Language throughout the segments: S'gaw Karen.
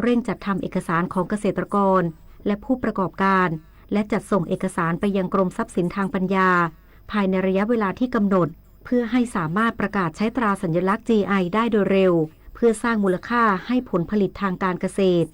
เร่งจัดทำเอกสารของเกษตรกรและผู้ประกอบการ และจัดส่งเอกสารไปยังกรมทรัพย์สินทางปัญญา ภายในระยะเวลาที่กำหนด เพื่อให้สามารถประกาศใช้ตราสัญลักษณ์ จี ไอ ได้โดยเร็ว เพื่อสร้างมูลค่าให้ผลผลิตทางการเกษตร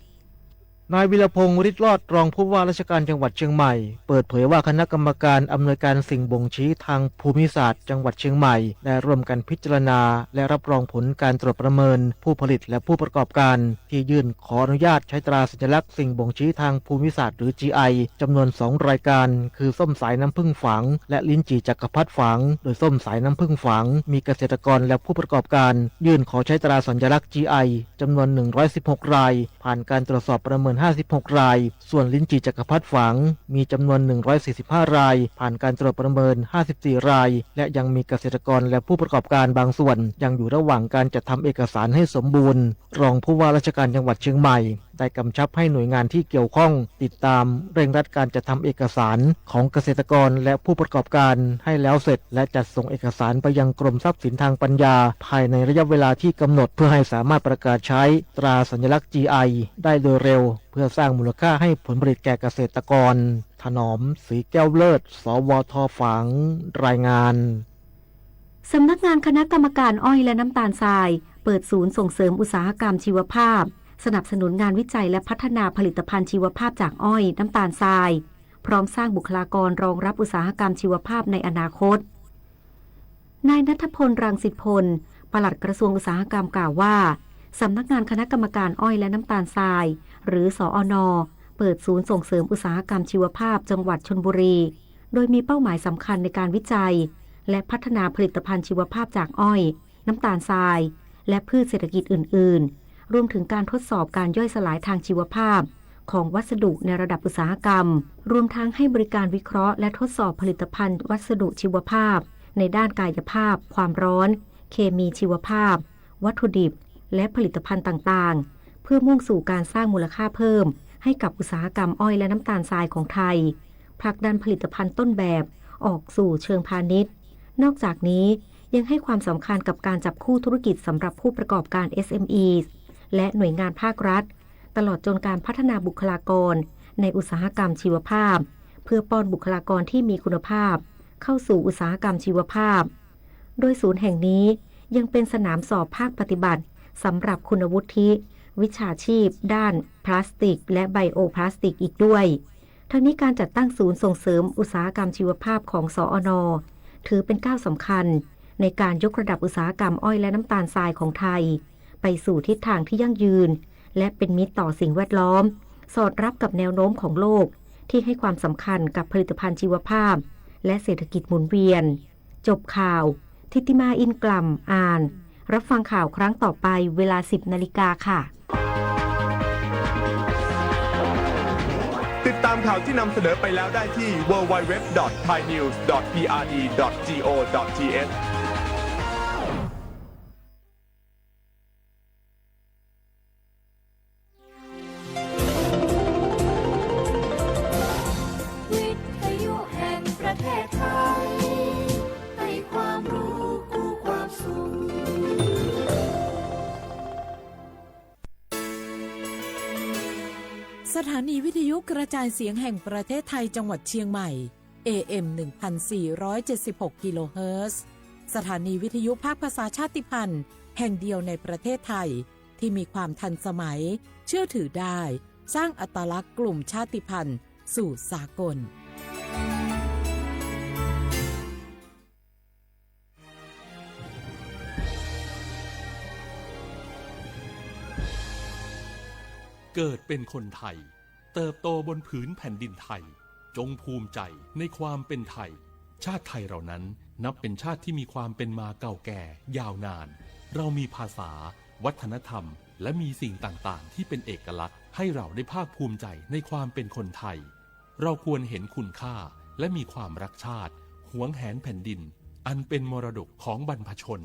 นายวีรพงษ์ ฤทธิ์รอด รองผู้ว่าราชการจังหวัดเชียงใหม่ เปิดเผยว่าคณะกรรมการอำนวยการสิ่งบ่งชี้ทางภูมิศาสตร์จังหวัดเชียงใหม่ ได้ร่วมกันพิจารณาและรับรองผลการตรวจประเมินผู้ผลิตและผู้ประกอบการ ที่ยื่นขออนุญาตใช้ตราสัญลักษณ์สิ่งบ่งชี้ทางภูมิศาสตร์หรือ จี ไอ จำนวนสองรายการ คือส้มสายน้ำผึ้งฝาง และลิ้นจี่จักรพรรดิฝาง โดยส้มสายน้ำผึ้งฝาง มีเกษตรกรและผู้ประกอบการ ยื่นขอใช้ตราสัญลักษณ์ จี ไอ จำนวน หนึ่งร้อยสิบหก ราย ผ่านการตรวจสอบประเมิน ห้าสิบหก ราย ส่วนลิ้นจี่จักรพรรดิฝาง มีจำนวน หนึ่งร้อยสี่สิบห้า ราย ผ่านการตรวจประเมิน ห้าสิบสี่ ราย และยังมีเกษตรกรและผู้ประกอบการบางส่วน ยังอยู่ระหว่างการจัดทำเอกสารให้สมบูรณ์ รองผู้ว่าราชการจังหวัดเชียงใหม่ ได้กำชับให้หน่วยงานที่เกี่ยวข้องติดตามเร่งรัดการจัดทำเอกสารของเกษตรกรและผู้ประกอบการให้แล้วเสร็จ และจัดส่งเอกสารไปยังกรมทรัพย์สินทางปัญญา ภายในระยะเวลาที่กำหนด เพื่อให้สามารถประกาศใช้ตราสัญลักษณ์ จี ไอ ได้โดยเร็ว เพื่อสร้างมูลค่าให้ผลผลิตแก่เกษตรกร ถนอม ศรีแก้วเลิศ สวท ฝาง รายงาน สำนักงานคณะกรรมการอ้อยและน้ำตาลทราย เปิดศูนย์ส่งเสริมอุตสาหกรรมชีวภาพ สนับสนุนงานวิจัยและพัฒนาผลิตภัณฑ์ชีวภาพจากอ้อย น้ำตาลทราย พร้อมสร้างบุคลากรรองรับอุตสาหกรรมชีวภาพในอนาคต นายณัฐพล รังสิตพล ปลัดกระทรวงอุตสาหกรรมกล่าวว่า สำนักงานคณะกรรมการอ้อยและน้ำตาลทราย หรือ สอน. เปิดศูนย์ส่งเสริมอุตสาหกรรมชีวภาพจังหวัดชลบุรี โดยมีเป้าหมายสำคัญในการวิจัย และพัฒนาผลิตภัณฑ์ชีวภาพจากอ้อย น้ำตาลทราย และพืชเศรษฐกิจอื่นๆ รวมถึงการทดสอบการย่อยสลายทางชีวภาพ ของวัสดุในระดับอุตสาหกรรม รวมทั้งให้บริการวิเคราะห์และทดสอบผลิตภัณฑ์วัสดุชีวภาพ ในด้านกายภาพ ความร้อน เคมีชีวภาพ วัตถุดิบ และผลิตภัณฑ์ต่างๆ เพื่อมุ่งสู่การสร้างมูลค่าเพิ่มให้กับอุตสาหกรรมอ้อยและน้ำตาลทรายของไทย ผลักดันผลิตภัณฑ์ต้นแบบออกสู่เชิงพาณิชย์ นอกจากนี้ยังให้ความสำคัญกับการจับคู่ธุรกิจสำหรับผู้ประกอบการ เอส เอ็ม อี และหน่วยงานภาครัฐ ตลอดจนการพัฒนาบุคลากรในอุตสาหกรรมชีวภาพ เพื่อป้อนบุคลากรที่มีคุณภาพเข้าสู่อุตสาหกรรมชีวภาพ โดยศูนย์แห่งนี้ยังเป็นสนามสอบภาคปฏิบัติสำหรับคุณวุฒิวิชาชีพด้านพลาสติกและไบโอพลาสติกอีกด้วย ทั้งนี้การจัดตั้งศูนย์ส่งเสริมอุตสาหกรรมชีวภาพของ สอน. ถือเป็นก้าวสำคัญในการยกระดับอุตสาหกรรมอ้อยและน้ำตาลทรายของไทย ไปสู่ทิศทางที่ยั่งยืน และเป็นมิตรต่อสิ่งแวดล้อม สอดรับกับแนวโน้มของโลกที่ให้ความสำคัญกับผลิตภัณฑ์ชีวภาพ และเศรษฐกิจหมุนเวียน จบข่าว ทิติมา อินกล่ำ อ่าน รับฟังข่าวครั้งต่อไปเวลา สิบนาฬิกาค่ะ ติดตามข่าวที่นำเสนอไปแล้วได้ที่ ดับเบิลยู ดับเบิลยู ดับเบิลยู ดับเบิลยู ดอท ไทยนิวส์ ดอท พีอาร์ดี ดอท จี โอ ดอท ที เอช วิทยุแห่งประเทศไทย ให้ความรู้คู่ความสุข สถานีวิทยุกระจายเสียงแห่งประเทศไทยจังหวัดเชียงใหม่ เอ เอ็ม หนึ่งพันสี่ร้อยเจ็ดสิบหก กิโลเฮิรตซ์ สถานีวิทยุภาคภาษาชาติพันธุ์แห่งเดียวในประเทศไทย ที่มีความทันสมัย เชื่อถือได้ สร้างอัตลักษณ์กลุ่มชาติพันธุ์สู่สากล เกิดเป็นคนไทย เติบโตบนผืนแผ่นดินไทย จงภูมิใจในความเป็นไทย ชาติไทยเรานั้นนับเป็นชาติที่มีความเป็นมาเก่าแก่ยาวนาน เรามีภาษา วัฒนธรรม และมีสิ่งต่างๆ ที่เป็นเอกลักษณ์ให้เราได้ภาคภูมิใจในความเป็นคนไทย เราควรเห็นคุณค่าและมีความรักชาติ หวงแหนแผ่นดิน อันเป็นมรดกของบรรพชน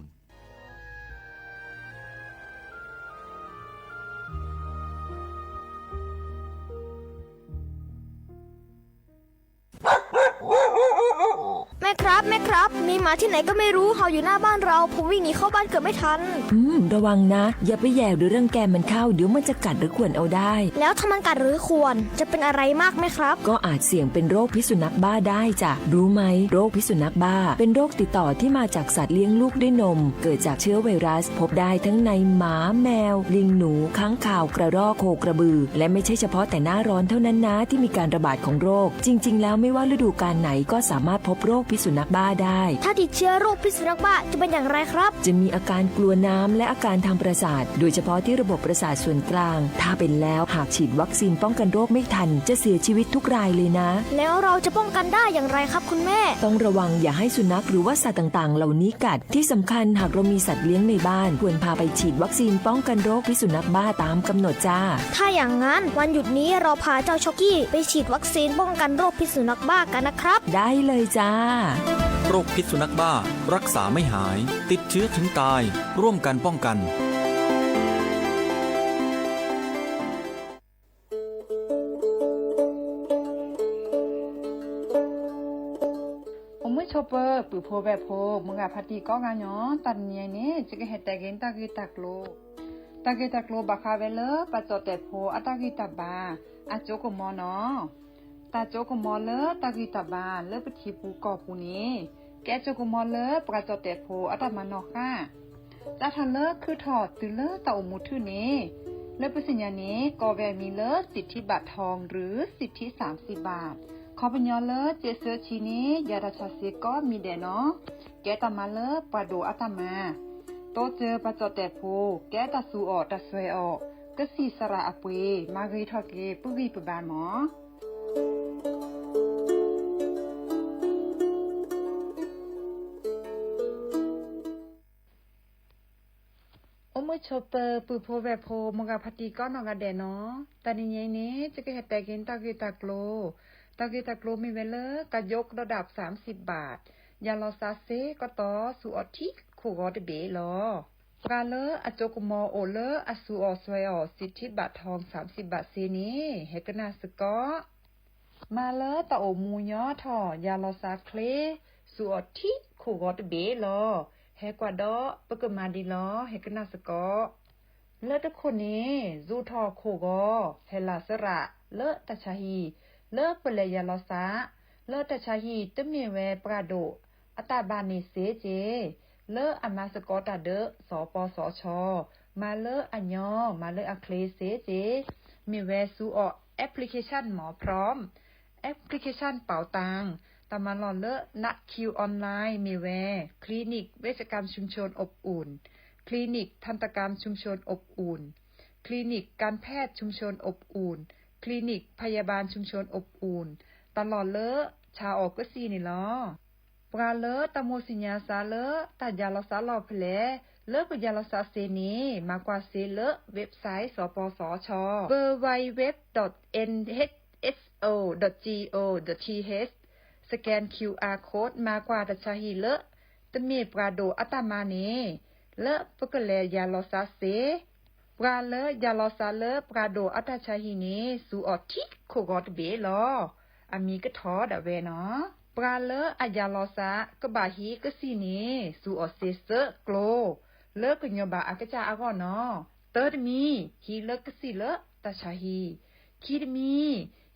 แม่ครับ แม่ครับ มีหมาที่ไหนก็ไม่รู้เห่าอยู่หน้าบ้านเรา ผมวิ่งหนีเข้าบ้านเกือบไม่ทัน อืม ระวังนะ อย่าไปแหย่หรือรังแกมันเข้า เดี๋ยวมันจะกัดหรือข่วนเอาได้ แล้วถ้ามันกัดหรือข่วน จะเป็นอะไรมากไหมครับ ก็อาจเสี่ยงเป็นโรคพิษสุนัขบ้าได้จ้ะ รู้ไหม โรคพิษสุนัขบ้า เป็นโรคติดต่อที่มาจากสัตว์เลี้ยงลูกด้วยนม เกิดจากเชื้อไวรัส พบได้ทั้งในหมา แมว ลิง หนู ค้างคาว กระรอก โคกระบือ และไม่ใช่เฉพาะแต่หน้าร้อนเท่านั้นนะ ที่มีการระบาดของโรค จริงๆ แล้วไม่ว่าฤดูกาลไหนก็สามารถพบโรคพิษสุนัขบ้าได้ ถ้าติดเชื้อโรคพิษสุนัขบ้าจะเป็นอย่างไรครับ จะมีอาการกลัวน้ำและอาการทางประสาท โดยเฉพาะที่ระบบประสาทส่วนกลาง ถ้าเป็นแล้วหากฉีดวัคซีนป้องกันโรคไม่ทัน จะเสียชีวิตทุกรายเลยนะ แล้วเราจะป้องกันได้อย่างไรครับคุณแม่ ต้องระวังอย่าให้สุนัขหรือว่าสัตว์ต่างๆ เหล่านี้กัด ที่สำคัญหากเรามีสัตว์เลี้ยงในบ้าน ควรพาไปฉีดวัคซีนป้องกันโรคพิษสุนัขบ้าตามกำหนดจ้า ถ้าอย่างนั้นวันหยุดนี้เราพาเจ้าช็อกกี้ไปฉีดวัคซีนป้องกันโรคพิษสุนัขบ้ากันนะครับ ได้เลยจ้า โรคพิษสุนัขบ้า รักษาไม่หาย ติดเชื้อถึงตาย ร่วมกันป้องกัน အိၣ်မုာ်ဆိးပၢၤ ပုၢ်ဖိဝဲၢ်ဖိ မုၢ်ဂၤဖါတံၢ်ကိးဂၤညီ တနံၤအံၤန့ၣ် ယကဟဲတဲက့ၤတၢ်ဂ့ၢ်တၢ်ကျိၤ, တၢ်ဂ့ၢ်တၢ်ကျိၤဘၣ်ဃးဝဲလၢ ပှၤကၠီၣ်တဲာ်ဖိအတၢ်ဂံၢ်တၢ်ဘါ အစိကမီၤနီၤ. တၢ်စိကမီၤလၢတၢ်ဂံၢ်တၢ်ဘါလၢပထံပူၤကီၢ်ပူၤန့ၣ် ကဲစိကမီၤလၢပှၤကၠီၣ်တဲာ်ဖိအတၢ်မၤနီၣ်ဃာ် စးထီၣ်လၢခုထီၣ်တုၤလၢတၢ်အိၣ်မူထူၣ်န့ၣ် လၢပသ့ၣ်ညါန့ၣ် ကိးဝဲအမံၤလၢ สิทธิบัตรทอง หรือสิทธิสามสิบบาท ခီပညီလၢ စ့းဆၢဆံန့ၣ် ယၤတၢ်ဆါစ့ကိးမံၤဒဲးနီၤ. ကဲတၢ်မၤလၢပှၤဒိၣ်အတၢ်မၤ, တိစၢၤပှၤကၠီၣ်တဲာ်ဖိ ကဲတၢ်သူအီၤတၢ်စွဲအီၤ ကသံၣ်သရၣ်အပှ့ၤ မၤဂ့ၤထီၣ်က့ၤပဂံၢ်ပဘါမး. အိၣ်မုာ်ဆိးပၢၤ ပုၢ်ဖိဝဲၢ်ဖိ မုၢ်ဂၤဖါတံၢ်ကိးနီၢ်ဂၤဒဲးနီၤ. တနံၤအံၤန့ၣ် ယကဟဲတဲက့ၤတၢ်ဂ့ၢ်တၢ်ကျိၤ, တၢ်ဂ့ၢ်တၢ်ကျိၤမ့ၢ်ဝဲလၢ การยกระดับสามสิบบาท ယၤလီၤစးစ့ကတီၢ် ဆူအီၤထံခိၣ်ဂီၤတဘ့ၣ်လီၤ. ပှၤလၢအစိကမီၤအိၣ်လၢအသူအီၤစွဲအီၤ สิทธิบัตรทอง สามสิบบาท စ့န့ၣ် ဟဲကနၣ်စ့ၢ်ကီး မၤလၢတၢ်အိၣ်မူညီထီၣ် ယၤလီၤစးချ့ ဆူအီၤထံခိၣ်ဂီၤတဘ့ၣ်လီၤ. ဟဲကွၢ်ဒီးပကမၤဒ်လီၤ ဟဲကနၣ်စ့ၢ်ကီး. လၢတခိၣ်န့ၣ် စူၤထီၣ်ခိၣ်ဂီၤ ဟဲလီၤစရးလၢတၢ်ဆါဟံၣ် လၢပလဲၤယၤလီၤစး လၢတၢ်ဆါဟံၣ်တမ့ၢ်ဝဲပှၤဒိၣ်အတၢ်ဘါန့ၣ်စ့က့ လၢအမၤစ့ၢ်ကီးတၢ်ဒၢး စီၤပီစီၤဆီ မၤလၢအညီ မၤလၢအချ့စ့က့ မ့ၢ်ဝဲဆူအီၤ application မ့ၢ် พร้อม application เป๋าตัง တၢ်မၤလီၢ်လၢ นัดคิว ออนไลน์ မ့ၢ်ဝဲ คลินิกเวชกรรมชุมชนอบอุ่น คลินิกทันตกรรมชุมชนอบอุ่น คลินิกการแพทย์ชุมชนอบอุ่น คลินิกพยาบาลชุมชนอบอุ่น တၢ်လီၢ်လၢဆါအီၤကသံၣ်န့ၣ်လီၤ. ပှၤလၢတၢ်မိၣ်သ့ၣ်ညါစးလၢ တၢ်ယၤလီၤစးလီၢ်ဖဲလဲၣ် လၢပယၤလီၤစးစ့န့ၣ် မၤကွၢ်စ့လၢ website စီၤပီစီၤဆီ www.nhso.go.th สแกน QR code မၤကွၢ်တၢ်ဆါဟံၣ်လၢ တမ့ၢ်ပှၤဒိၣ်အတၢ်မၤန့ၣ် လၢပကလဲၤယၤလီၤစးစ့ ပှၤလၢယၤလီၤစးလၢပှၤဒိၣ်အတၢ်ဆါဟံၣ်န့ၣ် စူၤအီၤထံခိၣ်ဂီၤတဘ့ၣ်လီၤ. အမံၤကထီၣ်ဒၣ်ဝဲနီၤ. ပှၤလၢအယၤလီၤစးကဘၣ်ဟံးကသံၣ်န့ၣ် စူၤအီၤစ့စၢၢ်ကျိ လၢကညီၤဘၣ်အကစၢ်အဂီၢ်နီၤ. တၢတမံၤ ဟံးလၢကသံၣ်လၢတၢ်ဆါဟံၣ်, ခံတမံၤ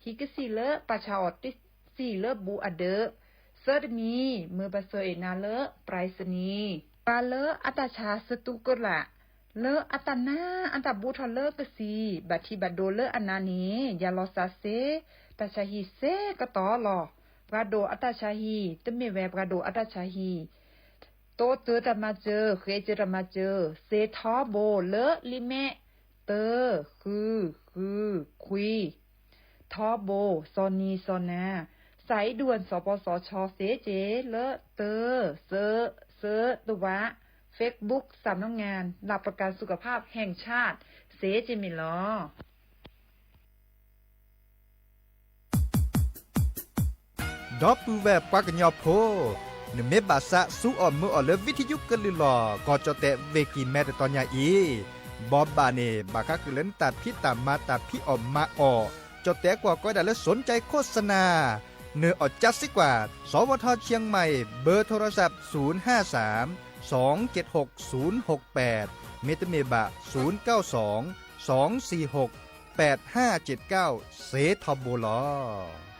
ဟံးကသံၣ်လၢပာ်ဆါအီၤတသံၣ်လၢဘူးအဒၢး, သၢတမံၤ မၢပှၤဆှၢအ့ၣ်နၤလၢ ပြၢၣ်စနံၤ, ပှၤလၢအတၢ်ဆါစတူးကလာ် လၢအတၢ်နါအတၢ်ဘူးထီၣ်လၢကသံၣ် ဘၣ်ထံးဘၣ်ဒိလၢအနါန့ၣ် ယၤလီၤစးစ့ တၢ်ဆါဟံၣ်စ့ကတီၢ်လီၤ. ပှၤဒိၣ်အတၢ်ဆါဟံၣ် တမ့ၢ်ဝဲပှၤဒိၣ်အတၢ်ဆါဟံၣ် တိစၢၤတၢ်မၤစၢၤ ဃ့စၢၤတၢ်မၤစၢၤ စ့ထီဘိလၢလံာ်မဲာ် တၢ ဃု ဃု ခွံ ထီဘိ စီၤနံၤစီၤနၤ စးအံဒူၣ် စီၤပီစီၤဆီစ့က့ လၢတၢ စၢ စၢတဝး Facebook สำนักงานหลักประกันสุขภาพแห่งชาติ စ့က့မ့ၢ်လီၤ. ဒီပုၢ်ဝဲၢ်ပှၤကညီဖိ, နမ့ၢ်ဘၣ်သးစူအီၣ်မုာ်အီၣ်လၢ ဝံထံယူကလုၢ်လီၤ ကီၢ်ကၠီၣ်တဲၣ် ဝ့ၢ်ကံၢ်မဲ တတီၤညါအံၤ, ဘိးဘၣ်န့ၣ် ဘၣ်ဃးဃုာ်လၢနတၢ်ဖံးတၢ်မၤ တၢ်ဖံးအီၣ်မၤအီၣ်, ကၠီၣ်တဲၣ်ကွၢ်ကီဒၣ်လၢ สนใจโฆษณา နၢ်အီၣ်ကၠၢစ့ကွၢ် สวท เชียงใหม่ เบอร์โทรศัพท์ ศูนย์ห้าสาม สองเจ็ดหก ศูนย์หกแปด မ့တမ့ၢ်ဘၣ် ศูนย์เก้าสอง สองสี่หก แปดห้าเจ็ดเก้า စ့ထီဘိလီၤ.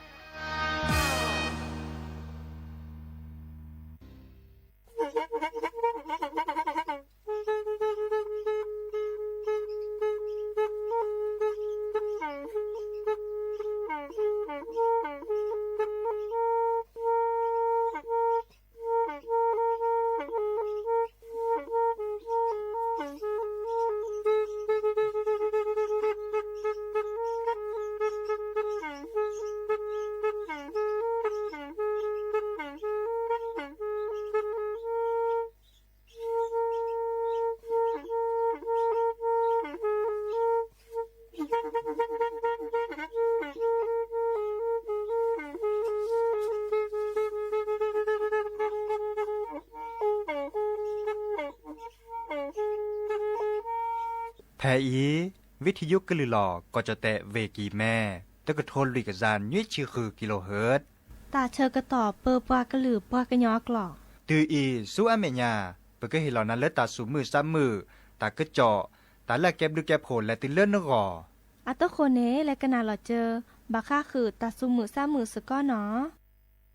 ဖဲအံၤ ဝံထယုကလုၢ်လီၤ ကီၢ်ကၠီၣ်တဲၣ် ဝ့ၢ်ကံၢ်မဲ တကထိလွံၢ်ကယၤနွံဆံဃုကံလိဟၢၣ် တၢ်ဆၢကတီၢ်ပၢပှၤကလုာ်ပှၤကညီအကျိာ် တုၤအံၤ ဆူအမဲာ်ညါ ပကဟ့ၣ်လီၤနၤလၢတၢ်သူၣ်မုာ်သးမုာ်, တၢ်ကစီၣ်, တၢ်လၢအကဲဘျုးကဲဖှိၣ်လဲၤတုၤလၢနဂီၢ်. အတဃိန့ၣ် လဲၤကနၣ်လီၤစၢၤ ဘၣ်ဃးဃုာ်တၢ်သူၣ်မုာ်သးမုာ်စ့ၢ်ကီးနီၤ.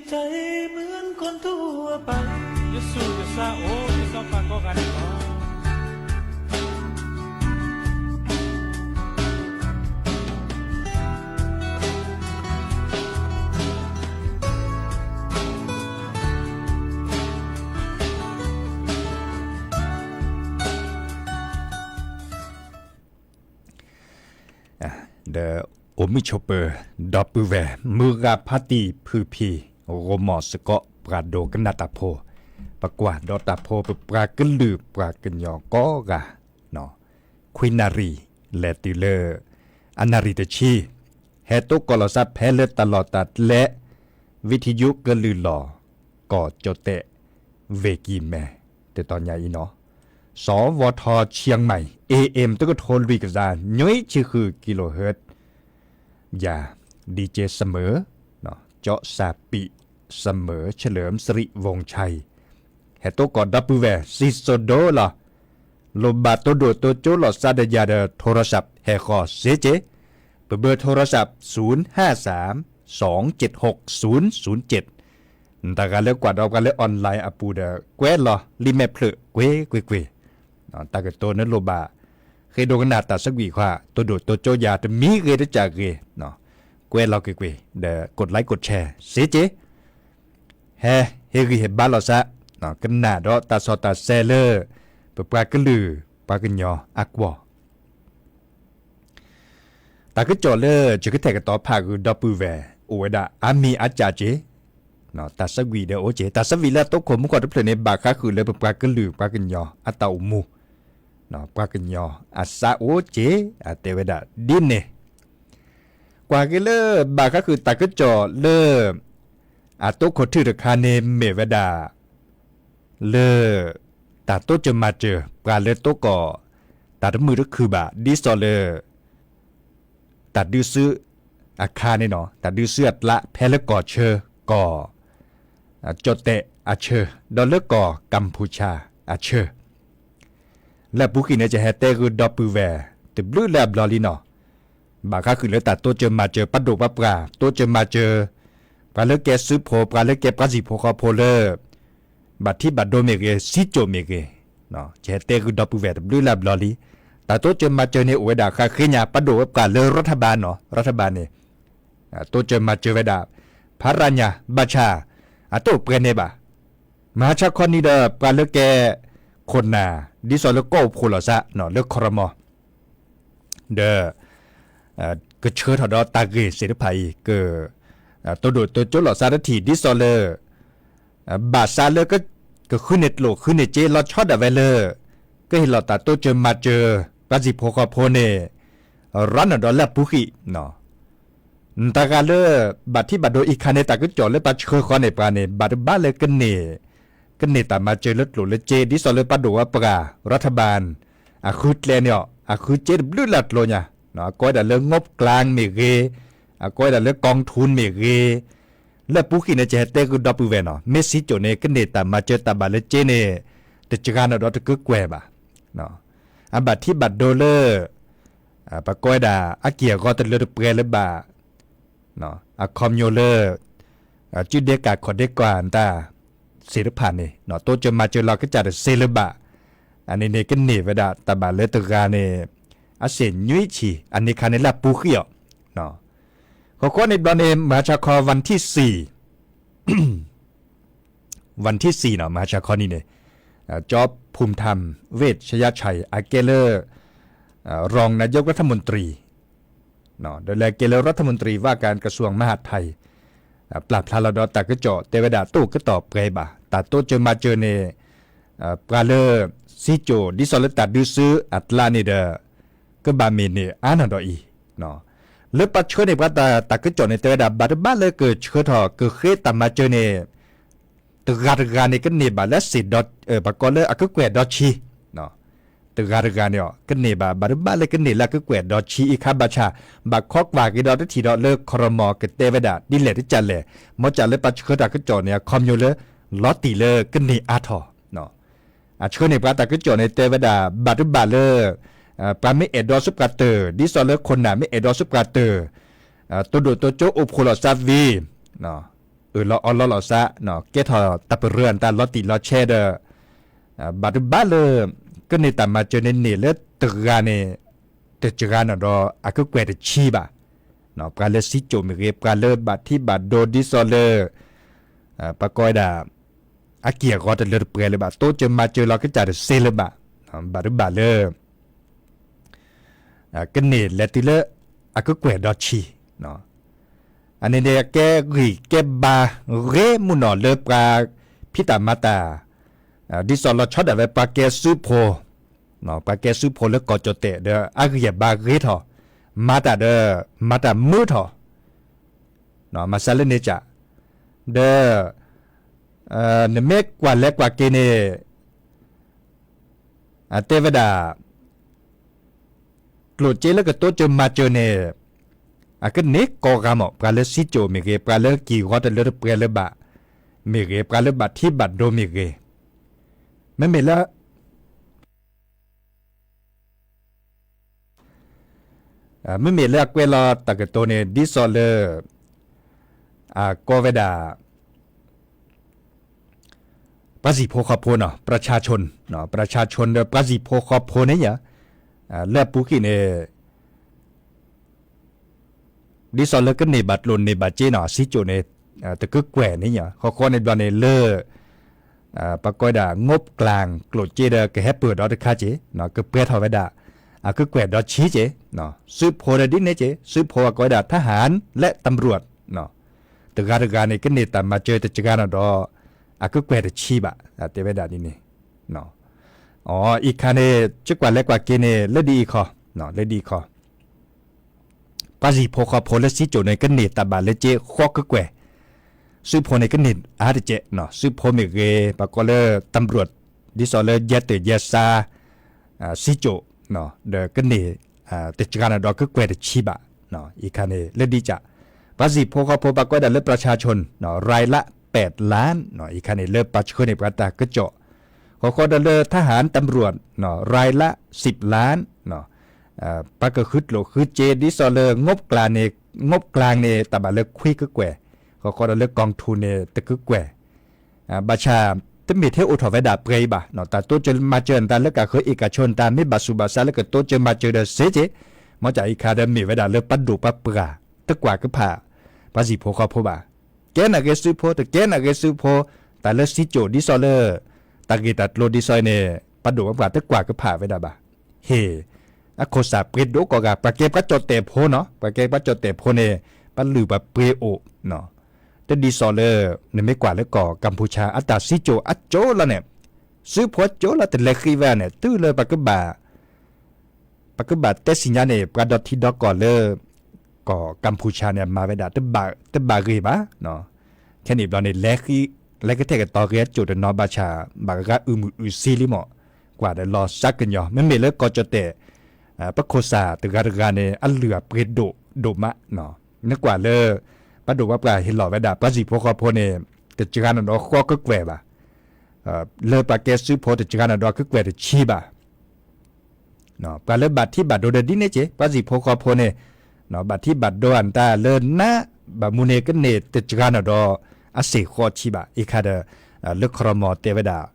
ใจเหมือนคนทั่วไป ယဆူၣ်ယဆါအိၣ် ယစီၤပၤကိးဂၤန့ၣ်လီၤ. ဒီးအိၣ်မုာ်ဆိးပၢၤ ဒီပုၢ်ဝဲၢ် မုၢ်ဂၤဖါတံၢ်ဖုၣ်ဖံၣ် ဂီၤမီၢ်စ့ၢ်ကီး ပှၤဒိကနၣ်တၢ်ဖိ, ပကွၢ်ဒီးတၢ်ဖိ ပပှၤကလုာ်ပှၤကညီကိးဂၤ, ခွံနၣ်ရံၣ် လဲၤတုၤလၢ အနၣ်ရံၣ်တဆံ, ဟဲတိကိးလီၤသးဖဲလၢတၢ်လီၢ်တၢ်ကျဲ ဝံထံယိကလုာ်လီၤ ကီၢ်ကၠီၣ်တဲၣ် ဝ့ၢ်ကံၢ်မဲ တတီၤညါအံၤနီၤ, စီၤဝီၤထီၣ် เชียงใหม่ เอเอ็ม တကထိလွံၢ်ကယၤ နွံဆံဃု kilohertz ယၤ DJ เสมอ ကၠီၣ်စၣ်ပံး เสมอ เฉลิมสิริวงศ์ชัย ဟဲတိကိးဒီပုၢ်ဝဲၢ် စံၣ်စိၤဒိလီၤ, လိၣ်ဘၣ်တိၢ်ဒိၣ်တိၢ်ကၠိလိာ်သးဒီးယၤဒီး โทรศัพท์ ဟဲဃီၤစ့ၢ်ကီး, ပဘၢ โทรศัพท์ ศูนย์ห้าสาม สองเจ็ดหก ศูนย์ศูนย์เจ็ด နတဂၤလၢကွၢ်ဒီးပှၤလၢ online အပူၤဒီး ကွဲးလီၤလံာ်မဲာ်ဖျၢၣ် ကွ့ၢ်ကွ့ၢ်ကွ့ၢ်, တၢ်ကတိၤနလိၣ်ဘၣ် ဃ့ဒိကနၣ်တၢ်သးဝံၣ်ခွါ တိၢ်ဒိၣ်တိၢ်ကၠိယၤ တမံၤဂ့ၤတကၢ်ဂ့ၤ, ကွဲးလီၤကွ့ၢ်ကွ့ၢ် ဒီး กดไลค์ กดแชร์ စ့ၢ်ကီး, ဟဲ ဟ့ၣ်ဂံၢ်ဟ့ၣ်ဘါလိာ်သး, ကနၣ်ဒီးတၢ်စီတၢ်ဆှံလၢ ပပှၤကလုာ်ပှၤကညီအကွီၢ် တၢ်ကစီၣ်လၢယကတဲာ်ကတီၤဖးဂုာ်ဒီပုၢ်ဝဲၢ် အိၣ်ဝဲဒၣ်အါမံၤအါစှၤက့ၤ, တၢ်သးဝံၣ်ဒီးအိၣ်က့ၤ, တၢ်သးဝံၣ်လၢအတိခိၣ်မူခိၣ်တဖျၢၣ်န့ၣ် ဘၣ်ဃးဃုာ်လၢပပှၤကလုာ်ပှၤကညီအတၢ်အိၣ်မူ, ပှၤကညီအသးအိၣ်က့ၤ အတဲဝဲဒၣ်ဒ်န့ၣ်, ကွၢ်က့ၤလၢဘၣ်ဃးဃုာ်တၢ်ကစီၣ်လၢ အတိခိၣ်ထံၣ်တခါန့ၣ်မ့ၢ်ဝဲဒၣ် လၢ တၢ်တိစၢၤမၤစၢၤ ပှၤလၢတိကိး တၢ်တမုာ်တခုၣ်ဘၣ် ဒ်သိးလၢ တၢ်ဒုးစုအခါန့ၣ်နီၤ, တၢ်ဒုးစုအကျါ ဖဲလၢကီၢ်ဆၢ ကီၢ် ကၠီၣ်တဲၣ်အဆၢ ဒီးလၢကီၢ်ကမ်ၣ်ဖူၤၡၣ်အဆၢ လၢအပူၤကွံာ်န့ၣ် ယဟဲတဲဂုာ်ဒီပုၢ်ဝဲၢ် တဘျုးလၢအဘျီလံနီၤ, ဘၣ်ဃးဃုာ်လၢတၢ်တိစၢၤမၤစၢၤ ပှၤဒိၣ်ပှၤပှၢ် တိစၢၤမၤစၢၤ ပှၤလၢကဲစုဖိ ပှၤလၢကဲပှၤစံၣ်ဖိဃီဖိလၢ ဘၣ်ထံဘၣ်ဒိမ့ၢ်ဂ့ၤ စံကၠိၣ်မ့ၢ်ဂ့ၤ, ယဟဲတဲဂုာ်ဒီပုၢ်ဝဲၢ်တဘျုးလၢအဘျီလံ, တၢ်တိစၢၤမၤစၢၤန့ၣ် အိၣ်ဝဲဒၣ်ဃၣ်ဃ့ညါ ပှၤဒိၣ်ပှၤပှၢ်လၢ ရၤထဘၢၣ်နီၤ, ရၤထဘၢၣ်န့ၣ် တိစၢၤမၤစၢၤဝဲဒၣ် ဖးရၤညါ ဘၣ်ဆၣ် အတအိၣ်ပှဲၤန့ၣ်ဘၣ်, မဟါဆါခီနံၤဒီး ပှၤလၢကဲ ခိၣ်နၢ် ဒ်သိးလၢကီၢ်အိၣ်ဖှိၣ်လိာ်သး လၢခီရမီၤ ဒီး ကဆှၢထီၣ်ဒီးတၢ်ဂ့ၢ်သ့ၣ်တဖၣ်အံၤ က တိၢ်ဒိၣ်တိၢ်ကၠိလိာ်သးတထံၣ် ဒ်သိးလၢ ဘၣ်သးလၢ ကဃုန့ၢ်ကျိၣ်ဃုန့ၢ်စ့လီၤဆီဒၣ်ဝဲလၢ ကဟ့ၣ်လီၤတၢ်တိစၢၤမၤစၢၤ ပှၤစံၣ်ဖိဃီဖိန့ၣ် ရၤနုာ်ဒီးလၢအပူၤကွံာ် နတဂၤလၢ ဘၣ်ထံဘၣ်ဒိအံၤခါန့ၣ် တၢ်ကစီၣ်လၢပှၤဆှၢဃီန့ၢ်ပှၤန့ၣ် ဘၣ်တဘၣ်လၢကန့ၢ် ကန့ၢ်တၢ်မၤစၢၤလၢကျိၣ်လၢစ့ ဒ်သိးလၢပှၤဒိၣ်ပှၤပှၢ် ရၤထဘၢၣ် အဃုကျဲန့ၣ်အီၤ အဃုစ့တဘျုးလၢအကျိၤညါ, အကိးဝဲဒၣ်လၢ งบกลาง မ့ၢ်ဂ့ၤ, အကိးဝဲဒၣ်လၢ กองทุน မ့ၢ်ဂ့ၤ, လၢအပူၤကွံာ်န့ၣ် ယဟဲတဲဂုာ်ဒီပုၢ်ဝဲၢ်နီၤ မ့ၢ်စံကၠိၣ်န့ၣ် ကန့ၢ်တၢ်မၤစၢၤတၢ်ဘၣ်လၢစ့န့ၣ် တစှၤနီၤဒီးတကကွဲၢ်ဘၣ် အဘၣ်ထံဘၣ်ဒိလၢ ပကိးဝဲဒၣ် အက့ၢ်အဂီၤတလၢတပှဲၤလၢၤဘၣ်, အခီပညီလၢ စုဒ့ကၣ်ခီၣ်ဒ့ကၣ်တၢ်သ့ၣ်တဖၣ်န့ၣ် တိစၢၤမၤစၢၤလီၤကစၢ်တသ့လၢၤဘၣ်, အန့ၣ်န့ၣ်ကန့ၢ်ဝဲဒၣ်တၢ်ဘၣ်လၢတဂၤန့ၣ် အစ့ၣ်နွံဆံ အန့ၣ်ခါန့ၣ်လၢအပူၤကွံာ်အီၤ, ဃီဃီန့ၣ်ဘျီန့ၣ် မဟါဆါခီ วันที่สี่ วันที่สี่ နီၤ မဟါဆါခီနံၤန့ၣ် จอร์จ ภูมิธรรม เวชยชัย အကဲလၢ รองนายกรัฐมนตรี ဒီးလၢအကဲလၢ รัฐมนตรีว่าการกระทรวงมหาดไทย ပျၢ်ဖျါလီၤဒီးတၢ်ကစီၣ်တဲဝဲဒၣ် တအိၣ်ကတီၢ်ပှဲၤဘၣ် တၢ်တိစၢၤမၤစၢၤန့ၣ် ပှၤလၢ စံကၠိၣ် ဒ်သိးလၢတၢ်ဒုးစုအကျါန့ၣ်ဒီး ကဘၣ်မ့ၢ်န့ၢ်အါနီၤဒီးအံၤ လၢပှၤဆှၢန့ၢ်ပှၤတၢ်ကစီၣ်န့ၣ် တဲဝဲဒၣ် ဘၣ်တဘၣ်လၢကဆှၢထီၣ်ကဃ့တၢ်မၤစၢၤန့ၣ် တဂၤတဂၤန့ၣ် ကန့ၢ်ဘၣ်လၢအစ့ၣ်ဒီး ပှၤကိးလၢအကကွဲၢ်ဒီဆံ တဂၤတဂၤန့ၣ် ကန့ၢ်ဘၣ် ဘၣ်တဘၣ်လၢကန့ၢ်လၢအကကွဲၢ်ဒီဆံ အံၤခါဘၣ်ဆၣ် ဘၣ်ခိးကွၢ်က့ၤဒီးတထံၣ်ဒီးလၢ ခီရမီၤ ကတဲဝဲဒၣ်ဒ်လဲၣ်တကၢ်လဲၣ် မ်ကၢ်လၢပှၤဆှၢတၢ်ကစီၣ်န့ၣ် အခီပညီလၢ လီၤတံၢ်လၢကန့ၢ်အါထီၣ် အဆှၢန့ၢ်ပှၤတၢ်ကစီၣ်န့ၣ် တဲဝဲဒၣ် ဘၣ်တဘၣ်လၢ ပှၤမ့ၢ်အဲၣ်ဒိးဆူပှၤတၢၢ် ဒ်သိးလၢခိၣ်နၢ်မ့ၢ်အဲၣ်ဒိးဆူပှၤတၢၢ် တိၢ်ဒိၣ်တိၢ်ကၠိအိၣ်ဖှိၣ်လိာ်သးဝံၤ အၢၣ်လီၤအီလီၤလီၤစး, ကဲထီၣ်တၢ်ပရၢအတၢ်လီၤတံၢ်လီၤဆဲးဒီး ဘၣ်တဘၣ်လၢ ကန့ၢ်တၢ်မၤစၢၤန့ၣ်န့ၢ်လၢတဂၤန့ၣ် တစှၤနီၤဒီး အကကွဲၢ်တဆံဘၣ်. ပှၤလၢစံကၠိၣ်မ့ၢ်ဂ့ၤ, ပှၤလၢဘၣ်ထံဘၣ်ဒိဒ်သိးလၢ ပှၤကိးဝဲဒၣ် အက့ၢ်အဂီၤတလၢတပှဲၤလၢၤဘၣ်, တိစၢၤမၤစၢၤလီၤကစၢ်တစ့လၢၤဘၣ်. ဘၣ်တဘၣ်လၢ ကန့ၢ်လဲၤတုၤလၢ အကကွဲၢ်ဒီဆံ အန့ၣ်န့ၣ် ကဲဂံၢ်ကဲဘါဂ့ၤမုၢ်နီၢ်လၢပှၤဖံးတၢ်မၤတၢ် ဒ်သိးလီၤဆီဒၣ်ဝဲပှၤကဲစုဖိ, ပှၤကဲစုဖိလၢကီၢ်ကၠီၣ်တဲၣ်ဒီး အဂံၢ်အဘါဂ့ၤထီၣ်, မၤတၢ်ဒီး မၤတၢ်မုာ်ထီၣ်, မၤစၢၤလၢန့ၣ်ကၢ်, ဒီး နမ့ၢ်ကွၢ်လဲၤကွၢ်က့ၤန့ၣ် အတဲဝဲဒၣ် ကျိၣ်စ့လၢကတိစၢၤမၤစၢၤန့ၣ် အကန့ၢ်ကိးဂၤမး, ပှၤလၢစံကၠိၣ်မ့ၢ်ဂ့ၤ, ပှၤလၢက့ၢ်ဂီၤတလၢတပှဲၤလၢၤဘၣ်မ့ၢ်ဂ့ၤ, ပှၤလၢဘၣ်ထံဘၣ်ဒိမ့ၢ်ဂ့ၤ, မ့မ့ၢ်လၢ မ့မ့ၢ်လၢအကွဲးလီၤတၢ်ကတိၤန့ၣ် ဒ်သိးလၢ အကိးဝဲဒၣ် ပှၤစံၣ်ဖိဃီဖိနီၤ, ပြၢဆါဆိၣ်, ပြၢဆါဆိၣ်ဒီးပှၤစံၣ်ဖိဃီဖိန့ၣ်ယါ, လၢအပူၤကွံာ်န့ၣ် ဒ်သိးလၢကန့ၢ်ဘၣ်ကျိၣ်န့ၢ်ဘၣ်စ့နီၤ, စံကၠိၣ်န့ၣ် တကကွဲၢ်န့ၣ်ယါ, ဃီဃီန့ၣ်ဘျီန့ၣ်လၢ ပှၤကိးဝဲဒၣ် งบกลาง ကျိၣ်စ့ဒီးကဟဲပၢၢ်ဒီးတခါက့ၤ, ကပှဲၤထီၣ်ဝဲဒၣ် အကကွဲၢ်ဒီဆံက့ၤ, စုဖိဒီးဒ်န့ၣ်က့ၤ, စုဖိအကိးဝဲဒၣ် ทหาร และตำรวจ တဂၤတဂၤန့ၣ် ကန့ၢ်တၢ်မၤစၢၤတစှၤနီၤဒီး အကကွဲၢ်တဆံဘၣ်, တဲဝဲဒၣ်ဒ်န့ၣ် အံၤခါန့ၣ် ကကွၢ်လဲၤကွၢ်က့ၤန့ၣ် လၢဒ်အံၤခီ, လၢဒ်အံၤခီ, ပှၤစံၣ်ဖိဃီဖိလၢစံကၠိၣ်န့ၣ် ကန့ၢ်တၢ်ဘၣ်လၢက့ၤဃီကကွဲၢ်, စုဖိန့ၣ်ကန့ၢ်အါတကဲး, စုဖိမ့ၢ်ဂ့ၤ ပှၤကိးလၢ ตำรวจ ဒ်သိးလၢ ရဲတပ်ရင်း ရဲစခန်း စံကၠိၣ် ဒီးကန့ၢ် တစှၤနီၤဒီးကကွဲၢ်တဆံဘၣ်, အံၤခါန့ၣ် လၢဒ်ကၢ်, ပှၤစံၣ်ဖိဃီဖိပှၤကိးဝဲဒၣ်လၢ ประชาชน รายละ แปดล้าน အံၤခါန့ၣ် လၢပှၤဆှၢန့ၢ်ပှၤတၢ်ကစီၣ်, ဃီဃီဒီးလၢ ทหาร ตำรวจ รายละ สิบล้าน ပှၤကဃုကျိၣ်ဃုစ့ ဒ်သိးလၢ งบกลาง န့ၣ် งบกลาง န့ၣ် တၢ်ဘၣ်လၢခွံကကွဲၢ်, ဃီဃီဒီးလၢ กองทุน န့ၣ် တကကွဲၢ် ဘၣ်ဆၣ် တမ့ၢ်ထဲအိၣ်ထီၣ်ဝဲဒၣ်ပှဲၤအံၤဘၣ်, တၢ်တိစၢၤမၤစၢၤနတၢ်လၢကဃၢၤ เอกชน တၢ်မ့ၢ်ဘၣ်ဆူးဘၣ်ဆါလၢကတိစၢၤမၤစၢၤဒီးစ့က့ၤ, မ့ၢ်ကၢ်အံၤခါဒီးမ့ၢ်ဝဲဒၣ်လၢပှၤဒိၣ်ပှၤပှၢ် တကွၢ်ကဖၣ် ပှၤစံၣ်ဖိဃီဖိဘၣ်, ကဲနာ်က့ၤစုဖိ တကဲနာ်က့ၤစုဖိ, တၢ်လၢစံကၠိၣ်ဒ်သိးလၢ တၢ်ဂ့ၢ်တၢ်ကျိၤဒ်သိးန့ၣ် ပှၤဒိၣ်ပှၤပှၢ်တကွၢ်ကဖၣ်ဝဲဒၣ်ဘၣ်, ဟ့ၣ် အခိၣ်စၢ်ပှ့ၤဒိၣ်ကိးဂၤ ပှၤကဲပှၤကၠီၣ်တဲၣ်ဖိနီၤ, ပှၤကဲပှၤကၠီၣ်တဲၣ်ဖိန့ၣ် ပှၤလုၢ်ပှၤပှ့ၤအိၣ် တဒ်သိးလၢ နမ့ၢ်ကွၢ်လၢကီၢ်ကမ်ၣ်ဖူးဆါ အတၢ်စံကၠိၣ်အကၠိလီၤန့ၣ်, စုဖိကၠိလီၤတလဲၤဃံးဝဲန့ၣ် တုၤလၢပကဘၣ် ပကဘၣ်တဲစံညါန့ၣ် ပှၤဒီထံဒီကီၢ်လၢ ကီၢ်ကမ်ၣ်ဖူးဆါန့ၣ် မၤဝဲဒၣ် တဘၣ်ဂ့ၤဘၣ်, ခဲန့ၣ်ဘျီန့ၣ် လဲၤကထဲကတီၤဂ့ၤအကၠိၣ်တနီၤဘၣ်ဆၣ် ဘၣ်ဂၤအုၣ်မုာ်အုၣ်စံလံမး, ကွၢ်ဒီးလီၤစၢ်ကညီၤ မ့မ့ၢ်လၢကီၢ်ကၠီၣ်တဲၣ် ပခိၣ်စၢ်တဂၤတဂၤန့ၣ် အလုၢ်အပှ့ၤဒိၣ်ဒိၣ်မး, နကွၢ်လၢ ပှၤဒိၣ်ပှၤပှၢ်ဟ့ၣ်လီၤဝဲဒၣ် ပှၤစံၣ်ဖိဃီဖိန့ၣ် တစှၤနီၤဒီးဃီကကွဲၢ်ဘၣ်, လၢပှၤကဲစုဖိတစှၤနီၤဒီးကကွဲၢ်တဆံဘၣ် ပှၤလၢဘၣ်ထံဘၣ်ဒိဒီးဒ်န့ၣ်က့ၤ ပှၤစံၣ်ဖိဃီဖိန့ၣ် ဘၣ်ထံဘၣ်ဒိအတၢ်လၢနး ဘၣ်မနုၤန့ၣ် ကန့ၢ်တစှၤနီၤဒီး အစ့ၢ်ဃီဆံဘၣ်, အံၤခါဒီး လၢခီရမီၤတဲဝဲဒၣ်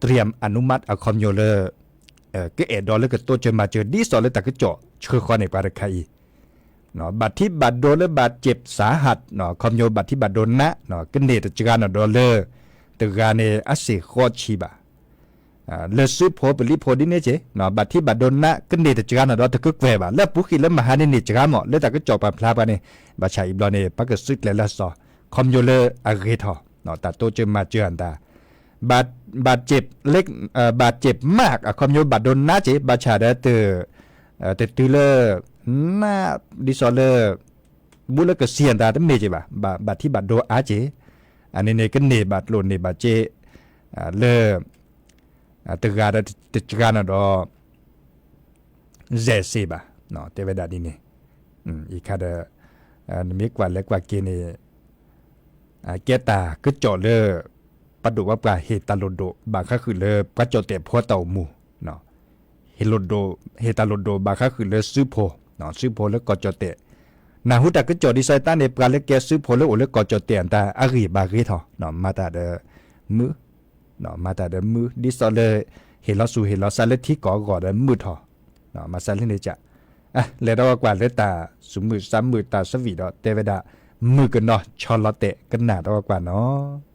เตรียมอนุมัติ အခီပညီလၢ ကအဲၣ်ဒိးလၢကတိစၢၤမၤစၢၤ ဒ်သိးလၢတၢ်ကစီၣ်ဆှၢဃီန့ၣ် ပှၤတခါအံၤ ဘၣ်ထံဘၣ်ဒိလၢဘၣ်စ့းစးဟး အခီပညီဘၣ်ထံဘၣ်ဒိနး ကန့ၢ်တစှၤနီၤဒီးလၢ တဂၤန့ၣ် အစ့ၢ်ဃီဆံဘၣ် လၢစုဖိပလံၤဖိဒ်န့ၣ်က့ၤ ဘၣ်ထံဘၣ်ဒိနး ကန့ၢ်တစှၤနီၤဒီးတကကွဲၢ်ဘၣ် လၢအပူၤကွံာ်လၢမဟါန့ၣ်န့ၣ်စှၤမး လၢတၢ်ကစီၣ်ပာ်ဖျါပှၤန့ၣ် ဘၣ်ဆၣ်အံၤဘျီန့ၣ် ပှၤကစုကျဲၤလၢစီၤ ခီပညီလၢအဂ့ၤထီၣ် တၢ်တိစၢၤမၤစၢၤအတၢ် ဘၣ် ဘၣ်စ့း ဘၣ်စ့းမး အခီပညီဘၣ်ဒိနးက့ၤ ဘၣ်ဆၣ်ဒီး တတုၤလၢ နး ဒ်သိးလၢ ဘူးလၢကစံအတၢ်တမ့ၢ်က့ၤဘၣ် ဘၣ်ထံဘၣ်ဒိအါက့ၤ အန့ၣ်န့ၣ် ကန့ၢ်ဘၣ်ကျိၣ်န့ၢ်ဘၣ်စ့ လၢ တဂၤဒီးတစှၤနီၤဒီး စဲးစ့ဘၣ် တဲဝဲဒၣ်ဒ်န့ၣ် အံၤခါဒီး နမ့ၢ်ကွၢ်လဲၤကွၢ်က့ၤန့ၣ် ကဲတၢ်ကစီၣ်လၢ ပှၤဒိၣ်ပှၤပှၢ်ဟ့ၣ်တၢ်လိၣ်ဒိၣ် ဘၣ်ဃးဃုာ်လၢပှၤကၠီၣ်တဲၣ်ဖိတၢ်အိၣ်မူ ဟ့ၣ်လိၣ်ဒိၣ် ဟ့ၣ်တၢ်လိၣ်ဒိၣ်ဘၣ်ဃးဃုာ်လၢစုဖိ စုဖိလၢကီၢ်ကၠီၣ်တဲၣ် နၢ်ဟူတၢ်ကစီၣ်ဒ်သိးတၢ်န့ၣ် ပှၤလၢကဲစူဖိလၢအိၣ်လၢကီၢ်ကၠီၣ်တဲၣ်အတၢ်အဂံၢ်ဘၣ်ဂ့ၤထီၣ်, မၤတၢ်ဒီးမုာ်, မၤတၢ်ဒီးမုာ် ဒ်သိးလၢ ဟ့ၣ်လီၤစူၤဟ့ၣ်လီၤစးလၢထံကီၢ်အဂီၢ်ဒီးမုာ်ထီၣ်, မၤစၢ်လၢန့ၣ်က လဲၤဒီးကွၢ်လၢတၢ်စူၤမုာ်စူၤမုာ်တၢ်သဘံၣ်ဒီးတဲဝဲဒၣ် မုၢ်ကနီၤဆီလီၤတဲာ်ကနၣ်ဒီးကွၢ်နီၤ.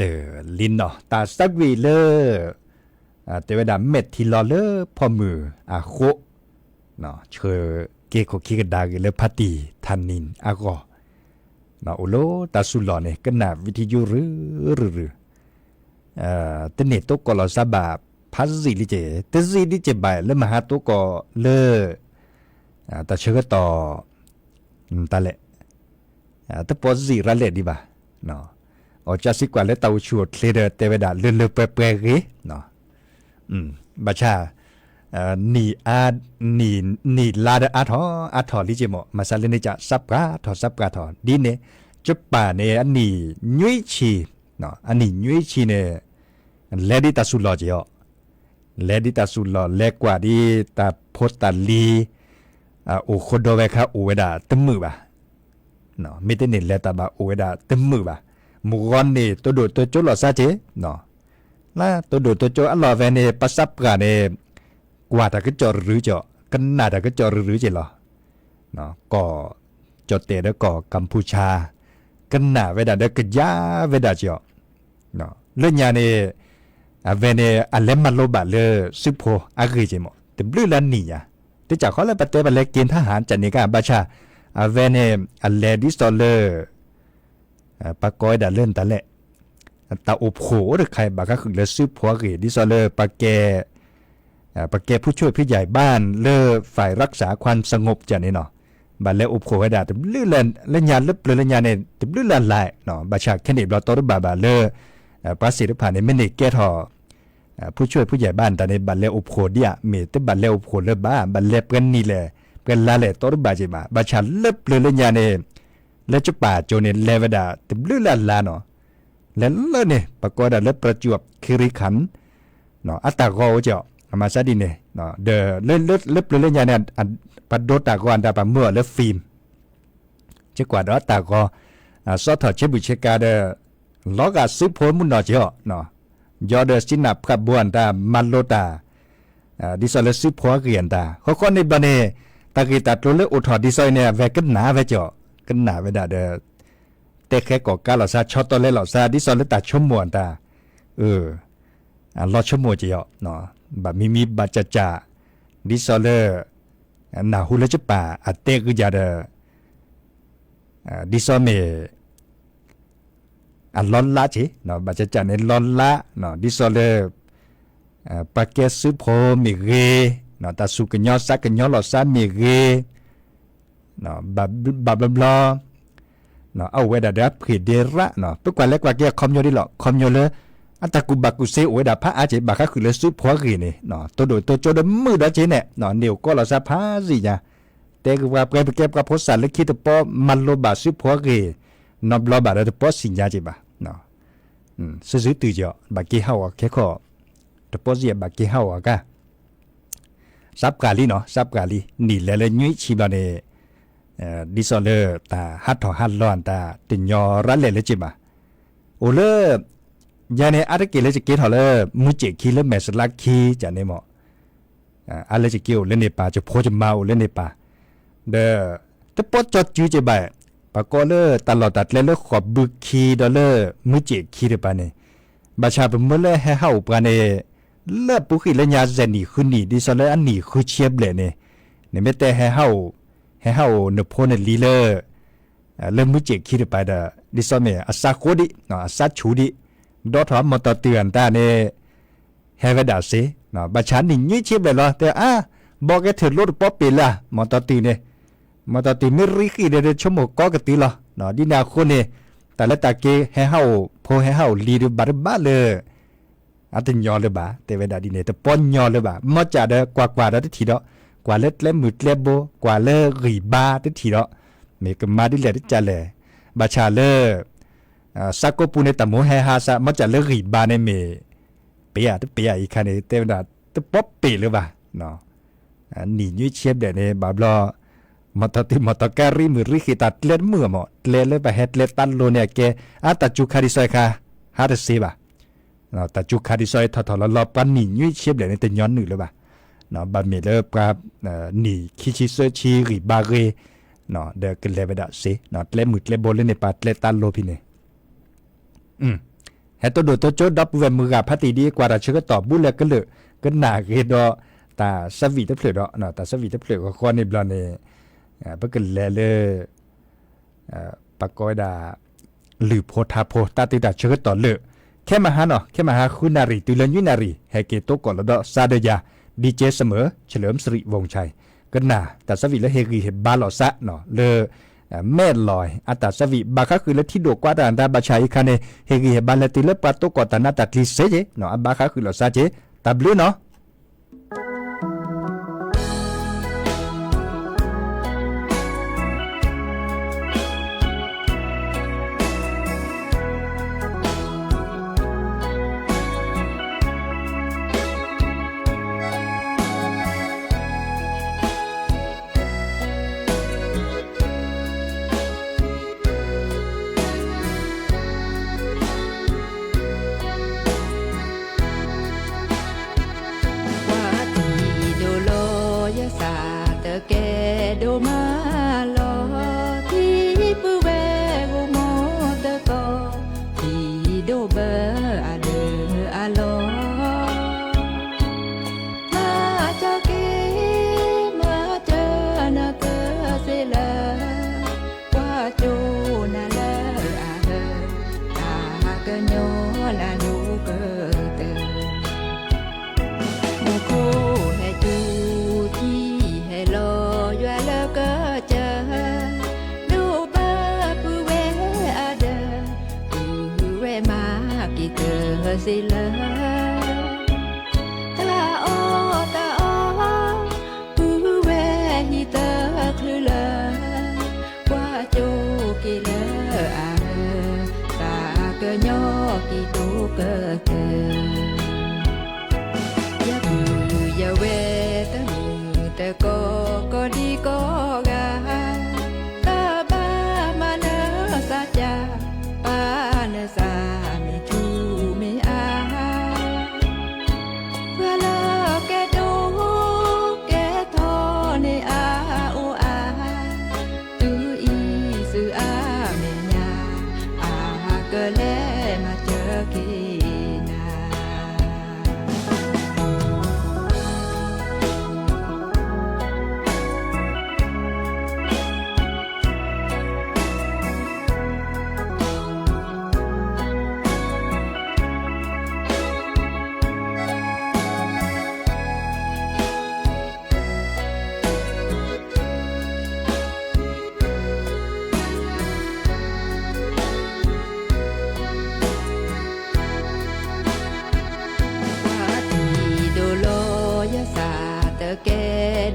တၢ်လၢတၢ်ဆၢဂ့ၤလၢ တဲဝဲဒၣ်မဲာ်ထံလီၤလၢဖီမုၢ်အဃိ, ဆှၢက့ၤခိၣ်ခံကဒါက့ၤလၢဖါတံၢ်ထါနံၤအဂီၢ်, အိၣ်လၢတၢ်စူၤလီၢ်န့ၣ် ကနၣ်ဝံထံယူရုရုရု, တန့ၢ်သကိးလီၤစၢ်ဘၣ်ဖးယံာ်လံက့ၤ, တယံာ်ဒံးက့ၤဘၣ်လၢမဟါသကိးလၢ တၢ်ဆၢကတီၢ် တၢ်လဲၣ် တပိာ်ယံာ်ရၤလဲၣ်ဒံးဘၣ်. အီၣ်ကၠၢစံးကွၢ်လၢတၢ်အိၣ်ဆူၣ်အိၣ်ချ့ဒီးတဲဝဲဒၣ်လၢလၢပှဲၤပှဲၤဂ့ၤ, ဘၣ်ဆၣ် နံၣ်အါ နံၣ် နံၣ်လါဒီးအါထီၣ်အါထီၣ်လံက့ၤမး, မၤစၢ်လၢန့ၣ်ကစၢ်ပှၤထီၣ်စၢ်ပှၤထီၣ်ဒ်န့ၣ်, ကပၤန့ၣ် အနံၣ်နွံဆံ, အနံၣ်နွံဆံန့ၣ် လဲၤဒ်တၢ်စူၤလီၢ်က့ၤအီၤ, လဲၤဒ်တၢ်စူၤလီၢ် လဲၤကွၢ်ဒ်တၢ်ဖိတၢ်လံၤ အိၣ်ဃိဒီးဝဲခါအိၣ်ဝဲဒၣ်တမုာ်ဘၣ်. မ့ၢ်တန့ၢ်လဲၤတၢ်ဘၣ်အိၣ်ဝဲဒၣ်တမုာ်ဘၣ်. မုၢ်ဂီၤန့ၣ် တိဒိၣ်တိကၠိလီၤစၢ်က့ၤ, လၢတိဒိၣ်တိကၠိအလီၢ်ဝဲန့ၣ် ပစၢ်ပှၤန့ၣ် ကွၢ်တၢ်ကစီၣ်ရုရုက့ၤအီၤ, ကနၣ်တၢ်ကစီၣ်ရုရုက့ၤလီၤ. ကီၢ်ကၠီၣ်တဲာ်ဒီးကီၢ်ကမ်ပူၤကၠါ ကနၣ်ဝဲဒၣ်ဒီးကယါဝဲဒၣ်က့ၤအီၤ လၢညါန့ၣ် အဝဲန့ၣ် အလဲၤမၤလိဘၣ်လၢစုဖိအဂ့ၢ်က့ၤမး တဘျုးလၢနံၣ်ညါ, တကးဃီလၢပတဲပလဲၤက့ၤထါဟးကန့ၣ်ကဘၣ်ဆၣ်, အဝဲန့ၣ် အလဲၤဒ်သိးလၢ ပကိးဝဲဒၣ်လၢနတၢ်လဲၣ် တၢ်အိၣ်ဖှိၣ်အိၣ်တခါအံၤ ဘၣ်ဃးဃုာ်လၢစုဖိအဂ့ၢ် ဒ်သိးလၢ ပကဲ ผู้ช่วยผู้ใหญ่บ้าน လၢ ฝ่ายรักษาความสงบ ကန့ၣ်နီၤ, ဘၣ်လဲၤအိၣ်ဖှိၣ်ဝဲဒၣ်တဘျုးလၢညါလၢပျၢၤလၢညါန့ၣ် တဘျုးလၢ်လၢ်နီၤ, ဘၣ်ဆၣ်ခဲန့ၣ်ဘျီတီတဘၣ်ဘၣ်လၢ ပှၤသ့ၣ်တဖၣ်န့ၣ် မ့ၢ်န့ၢ်ကဲထီၣ် ผู้ช่วยผู้ใหญ่บ้าน တၢ်န့ၣ် ဘၣ်လဲၤအိၣ်ဖှိၣ်ဒ်အမ့ၢ် တဘၣ်လဲၤအိၣ်ဖှိၣ်လၢၤဘၣ်, ဘၣ်လဲၤပှဲၤနံၤလဲၣ် ပှဲၤလါလဲၣ် တီတဘၣ်က့ၤဘၣ်, ဘၣ်ဆၣ်လၢပျၢၤလၢညါန့ၣ် လၢကပၤကၠိန့ၣ် လဲၤဝဲဒၣ်တဘျုးလၢ်လၢ်နီၤ, လဲၤလၢန့ၣ် ပကိးဝဲဒၣ်လၢ ประจวบคีรีขันธ์ အတၢ်ဂီၤအိၣ်က့ၤအီၤ အမၤစၢ်ဒ်န့ၣ်, ဒီးလၢပျၢၤလၢညါန့ၣ် ပဒိတၢ်ဂီၤအတၢ် ပမၢအီၤလၢ film ကကွၢ်ဒီးတၢ်ဂီၤ စီထီၣ်ဆ့ဘူးဆ့ကၤဒီး လီၤဂာ်စုဖိမုၢ်နီၢ်က့ၤအီၤ, ယီဒီးစံနၢ်ဖးဘိအတၢ်မၤလိတၢ် ဒ်သိးလၢစုဖိအဂ့ၢ်အတၢ် ဃီဃီန့ၣ်ဘျီန့ၣ် တၢ်ဂ့ၢ်တၢ်ကျိၤလၢအိၣ်ထီၣ်ဒ်သိးအံၤန့ၣ် အဝဲကနၣ်ဝဲက့ၤအီၤ, ကနၣ်ဝဲဒၣ်ဒီး တဲဃဲကီၢ်ကါလီၤစၢ် ဆီတီလဲလီၤစၢ် ဒ်သိးလၢတၢ်ဆိကမိၣ်အတၢ် လီၤဆိကမိၣ်က့ၤအီၤ, ဘၣ်မံမံဘၣ်ကၠၣ်ကၠၣ် ဒ်သိးလၢ နၢ်ဟူလၢကပၤအတဲဂုာ်ယၤဒီး ဒ်သိးမ့ၢ် အလီၤလးက့ၤ ဘၣ်ကၠၣ်ကၠၣ်န့ၣ်လီၤလး ဒ်သိးလၢ ပှၤကဲစုဖိမ့ၢ်ဂ့ၤ, တၢ်စူၢ်ကညီစးကညီလီၤစၢ်မ့ၢ်ဂ့ၤ, ဘၣ်ဘျီဘျီ အအိၣ်ဝဲဒၣ်ဒီးအဖှ့ၣ်ဒ့ရၣ်, ပကွၢ်လဲၤကွၢ်က့ၤအခီပညီဒ်လီၤ, အခီပညီလၢ အတၢ်ကူၣ်ဘၣ်ကူၣ်သ့အိၣ်ဝဲဒၣ်ဖးအါက့ၤ ဘၣ်ဃးဃုာ်လၢစုဖိအဂ့ၢ်န့ၣ် တိဒိၣ်တိကၠိဒီးမုာ်ဒီးက့ၤန့ၣ် န့ၢ်အိၣ်ကီးလီၤစၢ်ဖးယံာ်ညါ, တဲကဝၤပှဲၤပကဲပှၤဖိသၣ်လၢခံတပီၢ် မၤလိဘၣ်စုဖိအဂ့ၢ် နီတဘျီဘၣ်ဒီးတပီၢ်စံၣ်ညါက့ၤဘၣ် စုစုတုၤက့ၤအီၤ ဘၣ်က့ၤဟးဂီၤခဲခီ တပီၢ်စံၣ်ဘၣ်က့ၤဟးဂီၤကါ စးပှၢ်လံနီၤ စးပှၢ်လံ နံၣ်လဲၤလၢနွံဆံဘျီန့ၣ် ဒ်သိးလၢတၢ်ဟးထီၣ်ဟးလီၤတၢ်တညီရၤလဲၣ်လၢက့ၤဘၣ်. အိၣ်လၢ ယၤန့ၣ် အါတက့ၢ်လၢယက့ၤထီၣ်လၢ မူစ့ၣ်ခံလၢမဲာ်စလါခံကန့ၣ်မး အါလၢယက့ၤအိၣ်လၢန့ၣ်ပၢ် ယဖိယမါအိၣ်လၢန့ၣ်ပၢ် ဒီး တပီၢ်ကၠီစုက့ၤဘၣ် ပကိးလၢတၢ်လီၢ်တၢ်ကျဲလၢဃိာ်ဘုခံဒီးလၢမူစ့ၣ်ခံတပၤန့ၣ် ဘၣ်ဆၣ်ပမၢလၢဟဲဟးအိၣ်ပှၤန့ၣ် လၢအပူၤဃံလၢညါယဲၢ်နံၣ်ဃုနံၣ် ဒ်သိးလၢအနံၣ်ဃုဆံဘျဲၣ်န့ၣ် နမ့ၢ်တဲဟဲဟးအိၣ် ဟဲဟးအိၣ်နဖိနလံၤလၢ လၢမူစ့ၣ်ခံတပၤဒီး ဒ်သိးမ့ၢ်အစးဃိဒံး အစးဆူၣ်ဒံး ဒီးထီၣ်မီၢ်တီၢ်တုၤအတၢ်န့ၣ် ဟဲဝဲဒၣ်စ့ၢ် ဘၣ်ဆၣ်နံၣ်နွံဆံဘျဲၣ်လီၤ တဲအါ ဘီကဲထၢၣ်လိတပီၢ်ပ့ၢ်လၢ မီၢ်တီၢ်တုၤန့ၣ် မီၢ်တီၢ်တုၤမ့ၢ်ရံဃံၣ်ဒီး ဆိကမိၣ်ကီကတုၤလီၤ ဒ်န့ၣ်အဃိန့ၣ် တၢ်လၢတၢ်က့ၤဟဲဟးအိၣ်ဖိဟဲဟးအိၣ်လံၤဒီးဘၣ်တဘၣ်လၢ အတညီလၢၤဘၣ် တဲဝဲဒၣ်ဒ်န့ၣ် တပီၢ်ညီလၢၤဘၣ် မီၢ်စၢ်ဒီးကွၢ်ကွၢ်ဒီးတထံၣ်ဒီး ကွၢ်လၢကျဲမုၢ်ကျဲဘိ ကွၢ်လၢဂံၢ်ဘါတထံၣ်ဒီး မ့ၢ်ကမၤဒ်လဲၣ်တကးလဲၣ် ဘၣ်ဆၣ်လၢ စးကိးပူၤန့ၣ် တၢ်မိၢ်ဟဲဟးစး မီၢ်စၢ်လၢဂံၢ်ဘါန့ၣ်မ့ၢ် ပ့ၤဧါ တပ့ၤဧါအံၤခါန့ၣ် တဲဝဲဒၣ် တပီၢ်ပ့ၢ်လၢၤဘၣ် နံၣ်နွံဆံဘျဲၣ်န့ၣ် ဘၣ်ဘျီ မီၢ်တီၢ်တုၤမီၢ်တီၢ်ကါရံမုၢ်ရံဃံၣ်တၢ်ကျဲတမုာ်အမး ကျဲလၢပဟဲကျဲတၢ်လိၤန့ၣ်အကဲ အါတၢ်စူၤခါဒ်သိးခါ ဟးတစ့ဘၣ် တၢ်စူၤခါဒ်သိးထီၣ်ထီၣ်လီၤလီၤ ပှၤနံၣ်နွံဆံဘျဲၣ်န့ၣ် တညီနုၢ်လၢၤဘၣ် ဘၣ်မ့ၢ်လၢပှၤ နံၣ်ခံဆံသၢဆံဂံၢ်ဘါဂ့ၤ ဒီးကလဲၤဝဲဒၣ်စ့ ကျဲမုၢ်ကျဲဘိလၢန့ၣ်ပၢ်ကျဲတၢ်လိၤဖဲန့ၣ် ဟဲတိၢ်ဒိၣ်တိၢ်ကၠိဒီပုၢ်ဝဲၢ်မုၢ်ဂၤဖးတံၢ်ဒ်ကွၢ်တၢ်ဆၢကတီၢ်ဘူးလၢကလုာ်ကနၣ်ဂ့ၤဒီး တၢ်ဆၢဝံၣ်တဖျၢၣ်ဒီး တၢ်ဆၢဝံၣ်တဖျၢၣ်ဂီၢ်ဂီၢ်န့ၣ်ဘျီန့ၣ် ပကလဲၤလၢ ပကိးဝဲဒၣ် လုၢ်ဖိထါဖိ တၢ်သုတၢ်ဆၢကတီၢ်လၢ ခဲမဟါနီၤ ခဲမဟါဃုနၣ်ရံၣ် တုၤလၢနွံနၣ်ရံၣ် ဟဲက့ၤတိကိးလီၤဒီးစးဒၢယၤ DJ Summer เฉลิมสิริ วงศ์ชัย ကနၣ်တၢ်ဆၢဝံၣ်လၢဟ့ၣ်ဂံၢ်ဟ့ၣ်ဘါလိာ်သးနီၤ လၢ မဲၢ်လီၤ အတၢ်ဆၢဝံၣ် ဘၣ်ဃးဃုာ်လၢထံဒိၣ်ကွၢ်တၢ်နဒါဘၣ်ဆၣ်အံၤခါန့ၣ် ဟ့ၣ်ဂံၢ်ဟ့ၣ်ဘါလဲၤတုၤလၢပှၤတိကိးတၢ်နါတၢ်ကျံၤစ့ၢ်ကီးနီၤ အဘၣ်ဃးဃုာ်လိာ်သးက့ၤ တၢ်ဘျုးနီၤ ပှၤထံၣ်ဒိၣ်လီၤယသး တကဲဒိၣ်မးလီၤ ထံပုၢ်ဝဲၢ်ဂီၢ်မီၢ်သကိး ထံၣ်ဒိၣ်ဘၢအဒၢးအလီၢ် မၤစၢၤက့ၤ မၤစၢၤနၤကသ့လၢ ပှၤကိးနၤလၢအဟၢ တၢ်ကညီနၤယိကတၢၢ် မူခိၣ်ဟဲစူၤ ထံဟဲလီၤ ယွၤလၢကစၢၢ် ဒိၣ်ဘၢပုၢ်ဝဲၢ်အဒၢး ပုၢ်ဝဲၢ်မၤက့ၤတၢ်သ့လၢ တၢ်အီၣ်တၢ်အီ ပုၢ်ဝဲၢ်ဟံၣ်သၢချုးလၢ ပှၤကိးက့ၤလၢအဟၢ သးကညီက့ၤဒိၣ်ကတၢၢ် ယပုၢ်ယဝဲၢ်တမုာ်တကိး ကိးဒံကိးဂၤ တၢ်ဘၣ်မၤနၢၤသးကၢ် ပာ်နသးမ့ၢ်ထူမ့ၢ်အါ ပှၤလၢကဲဒိၣ်ကဲထီန့ၣ်အါအိၣ်အါ သုအံၤသုအါမဲာ်ညါ အကလဲၤမၤစၢၤက့ၤနၤ ပှၤထံၣ်ဒိၣ်လီၤယသး တကဲ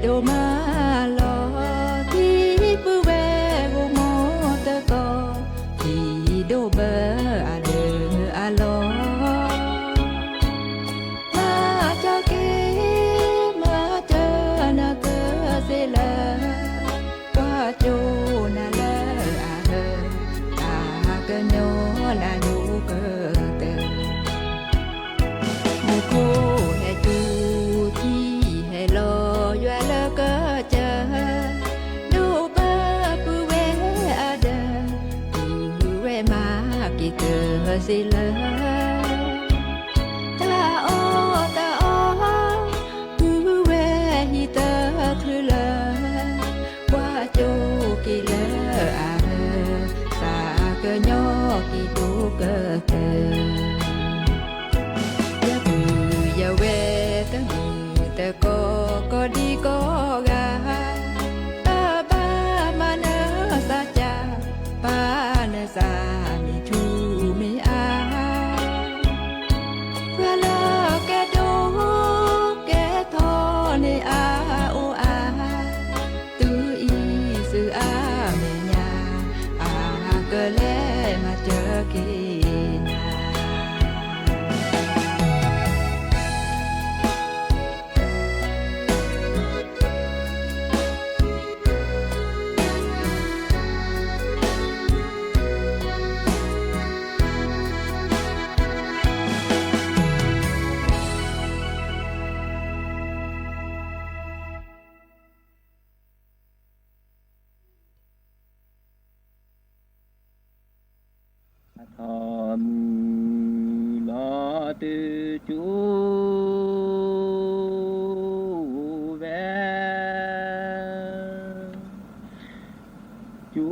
ဒိၣ်မးလီၤ ထံပုၢ်ဝဲၢ်ဂီၢ်မီၢ်သကိး ထံဒိၣ်ဘၢအဒၢးအလီၢ် မၤစၢၤက့ၤ မၤစၢၤနၤကသ့လၢ ပှၤကိးနၤလၢအဟၢ တၢ်ကညီနၤယိကတၢၢ် မူခိၣ်ဟဲစူၤ ထံဟဲလီၤ ယွၤလၢကစၢၢ် ဒိၣ်ဘၢပုၢ်ဝဲၢ်အဒၢး ပုၢ်ဝဲၢ်မၤက့ၤတၢ်သ့လၢ တၢ်အီၣ်တၢ်အီ ပုၢ်ဝဲၢ်ဟံၣ်သၢချုးလၢ ပှၤကိးက့ၤလၢအဟၢ သးကညီက့ၤဒိၣ်ကတၢၢ် ယပုၢ်ယဝဲၢ်တမုာ်တကိး ကိးဒံကိးဂၤ တၢ်ဘၣ်မၤနၢၤသးကၢ် ပာ်နသးမ့ၢ်ထူမ့ၢ်အါ ပှၤလၢကဲဒိၣ်ကဲထီန့ၣ်အါအိၣ်အါ သုအံၤသုအါမဲာ်ညါ အကလဲၤမၤစၢၤက့ၤနၤ ထီၣ် ကၠိဝဲ, ကၠိ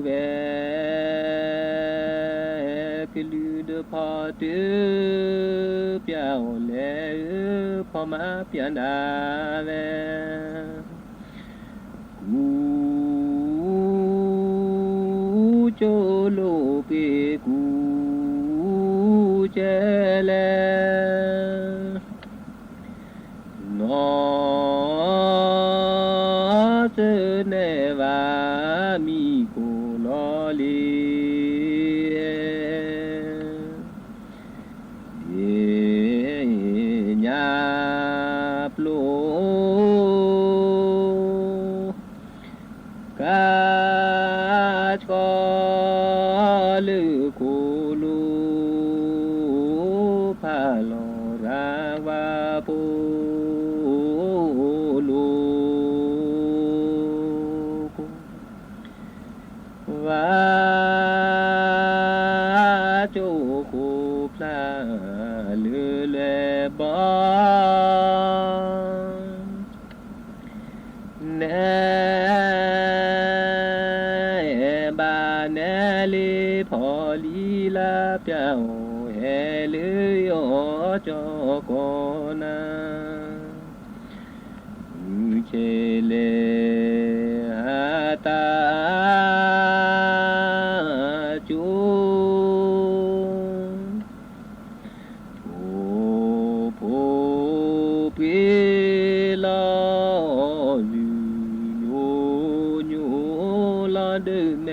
ဝဲ, ကလုာ်ဒုးဖီတၢ်ပျၢ်အီၤလဲၣ်ဧၢ, ဖီမၤပျၢ်နၤဝဲ ကူကၠိလိာ်ပှ့ၤကူ ကဲလဲၣ်, နီၢ်စၢၤနဲၣ်ဘၣ်မံခိၣ်လီၤလံ, ဒ့ၣ်ညါပျိ ကါဆှီလၢခိၣ်လိၤ ဖးလီၤရၤဝါဖိလိၤ ဝါကၠိဃိဖျါလၢလွဲၢ်ဘီ နဲဘၣ်နဲလ့ဖီလံလါ ပျၢ်အီၤဟဲလၢယီၤကၠီကီနၤ မုၢ်ဆဲးလဲၤဟးတၢ်ကၠိ အိၣ်ဖိပှ့ၤလီၤ ယူၤညိၣ်ညိၣ်လီၤ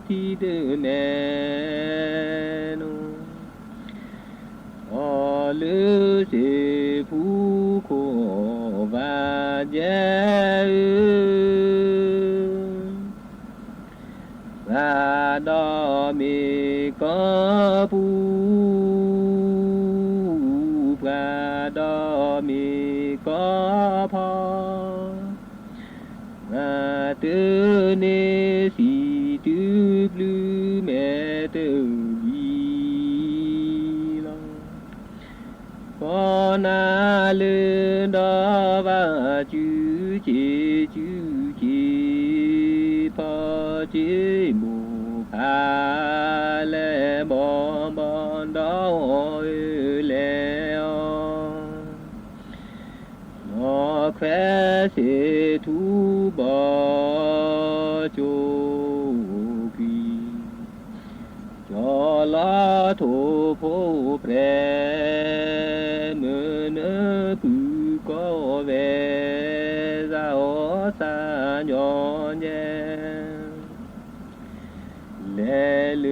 ဒၢးမဲာ် ထံဒၢးမဲာ်နီၤ အီၤလၢစ့ၢ်ဖူခိၣ်ဘၣ်ယဲၢ်ဧၢ ပှၤဒီးမ့ၢ်ကီၢ်ပူၤ ပှၤဒီးမ့ၢ်ကီၢ်ဖီ ပှၤတန့ၢ်စံးတုၤပျုၤမဲာ်တလံၤလီၤ ကီၢ်နၤလၢဒီးဘၣ်စုစ့ၢ်စုစ့ၢ် ဖီစ့ၢ်မိၢ်ဖးလဲၢ်ဘီဘီဒီးအီၤအၢလဲၣ်အီၤ နီၢ်ခွဲးစ့ၢ်ထူဘီကၠိကွံာ် ကၠီလီၤထိၣ်ဖိပြဲၤ မုၢ်နုာ်ပုၢ်ကီၢ်ဝဲ စးအီၣ်စးညီညဲ လဲၤလၢ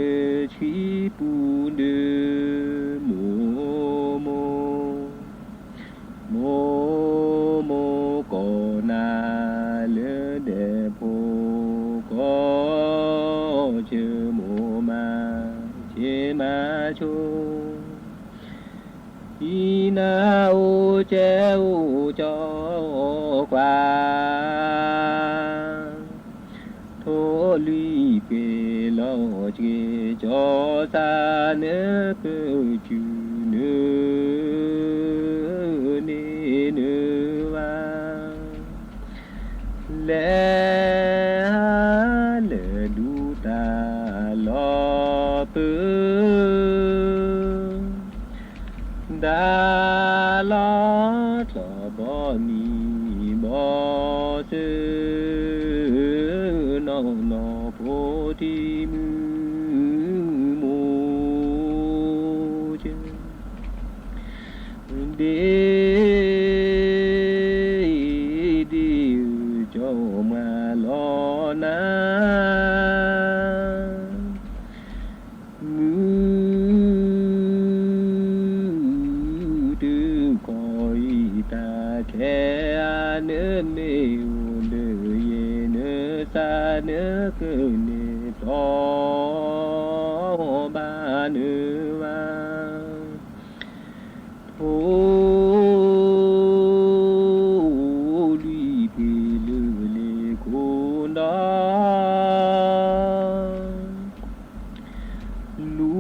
ဆှံပူၤဒုး မိၢ်မိၢ် မိၢ်မိၢ်ကီၢ်နၤလၢဒဲးဖိ ကီၢ်ဆၢမိၢ်မၤ ဆ့မၤဆိ ဟံးနၤအိၣ်ကဲအိၣ်ကၠီကွၢ် ထိၣ်လွံၢ်ပှ့ၤလီၤစှ့ၤ ကၠီသးနၢကၢၢ် ကုၢ်နၢန့ၢ်နၢဝါ လဲၤဟးလၢဒူတၢ်လီၤပၢၤ ဒၣ်လီၤထီၣ်ဘီနံၤဘီဆၢ နီၢ်နီၢ်ဖိထံမုၢ်မိၢ်ဆၢ ဒ့ၣ် ဒ့ၣ်ဧၢ ကၠီမၤလီၤနၤ မုၢ်တုၤကီၢ်အံၤ တၢ်ခဲအါ နမ့ၢ်အိၣ်လၢယဲ နသးနကန့ၢ်ပျီ ဘၣ်နၢဝါ ထိၣ်လွံၢ်ပှ့ၤလၢလ့ၣ်ခိၣ်ဒီး လူ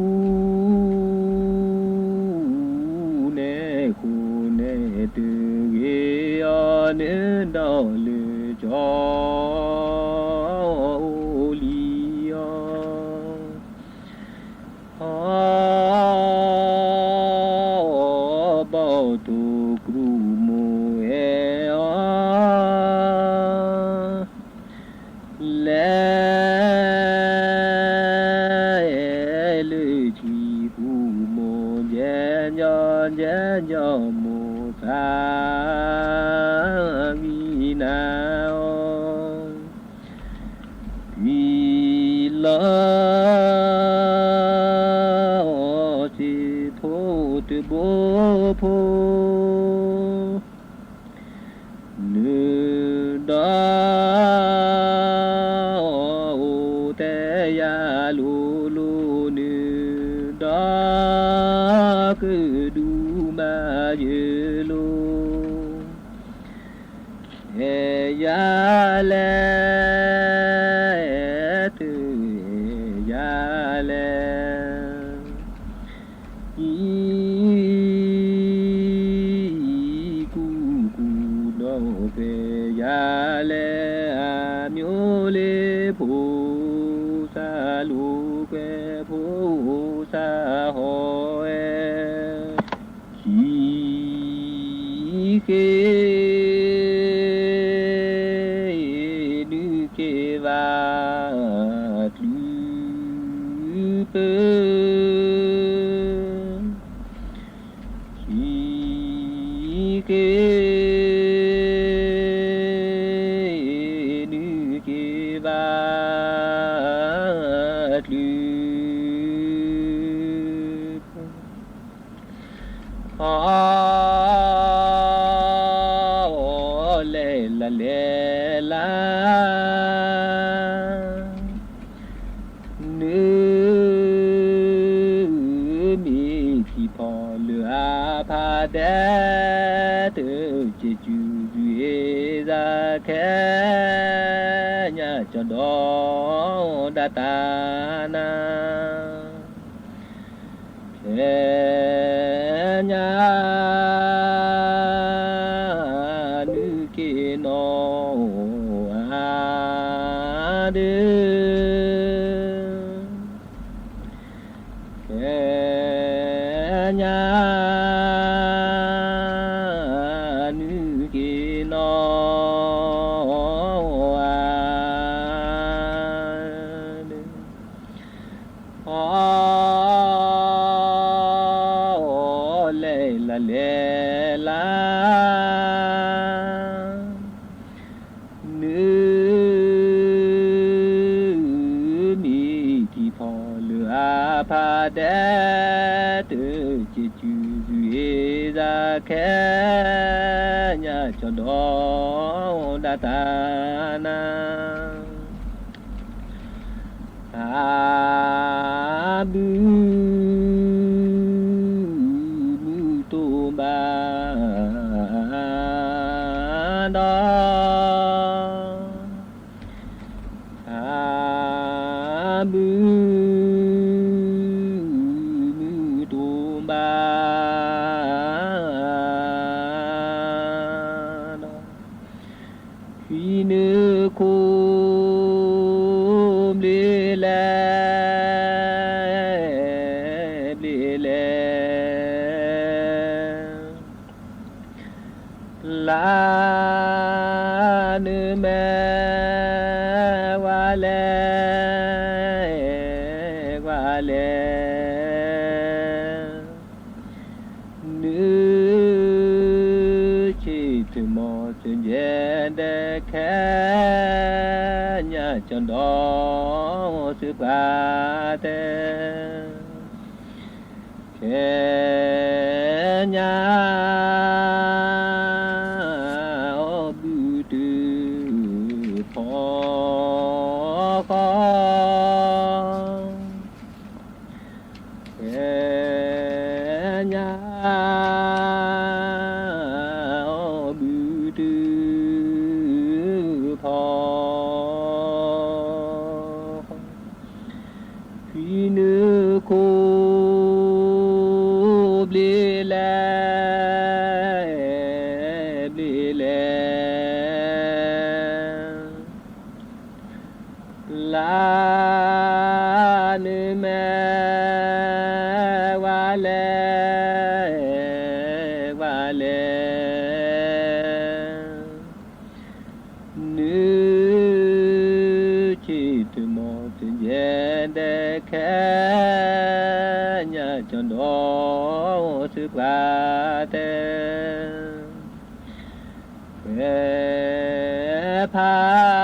လီၤစံးဖိတဘိဖိ နုာ်ဒီးအိၣ်တဲယၤလိၤလိၤ နုာ်ဒီးကဒုးမၤယၢၤလိၤ အဲၣ်ယၤလဲၣ်, တအဲၣ်ယၤလဲၣ်, အံၤကူၣ်ကူၣ်နီၣ်ကွဲးယၤလဲၣ်, အမျိုးလၢဖိသၣ်လိၤကွဲးဖိသၣ်ဟီၣ်ဝဲ ခံဃ့ နုာ်က့ၤဘၣ်တချုးပၢၢ်, ခံဃ့ နုာ်က့ၤဘၣ်တချုး အီ လဲၤလၢလဲၤလၢ နုာ်မ့ၢ်ထံၣ်ဖီၣ်လၢအဖးဒဲး တစဲးစုၤယ့ၢ်စၢ်ခဲ ညါကၠီဒီးဒၣ်တၢ်နၤ ခဲညါ နုာ်က့ၤနီၢ်အါဒၢး ခဲညါ နုာ်က့ၤနီၢ်အါဒၢး အီ လဲၤလၢလဲၤလၢ နုာ်မ့ၢ်ထံၣ်ဖီၣ်လၢအဖးဒဲး တစဲးစုၤယ့ၢ်စၢ်ခဲ ညါကၠီဒီး ဒၣ်တၢ်နၤ တၢ်ဘုမုၢ်တိၢ်ဘၣ်ဒီး တၢ်ဘုမုၢ်တိၢ်ဘၣ်ဒီး ဖံနုာ်ခိၣ်ဘျ့လဲၣ် ဘျ့လဲၣ် လၢနမဲာ်ဝါလဲၣ် ဝါလဲၣ် နုာ်ဆ့ၣ်ထၢၣ်မီၤစၢၤယဲၢ်ဒဲး ခဲညါကၠီဒီးစၢၤပှၤတဲ ခဲညါ အီၣ်ဘုတဖီဃီ ခဲညါ အီၣ်ဘုတ ဖီဃီ ဖံနုာ်ခိၣ်ဘျ့လဲၣ် ဘျ့လဲၣ် လၢနမဲာ်ဝါလဲၣ် ဝါလဲၣ် နုာ်ဆ့ၣ်ထၢၣ်မီၤစၢၤယဲၢ်ဒဲး ခဲညါကၠီဒီးစၢၤပှၤတဲ ဝဲဖး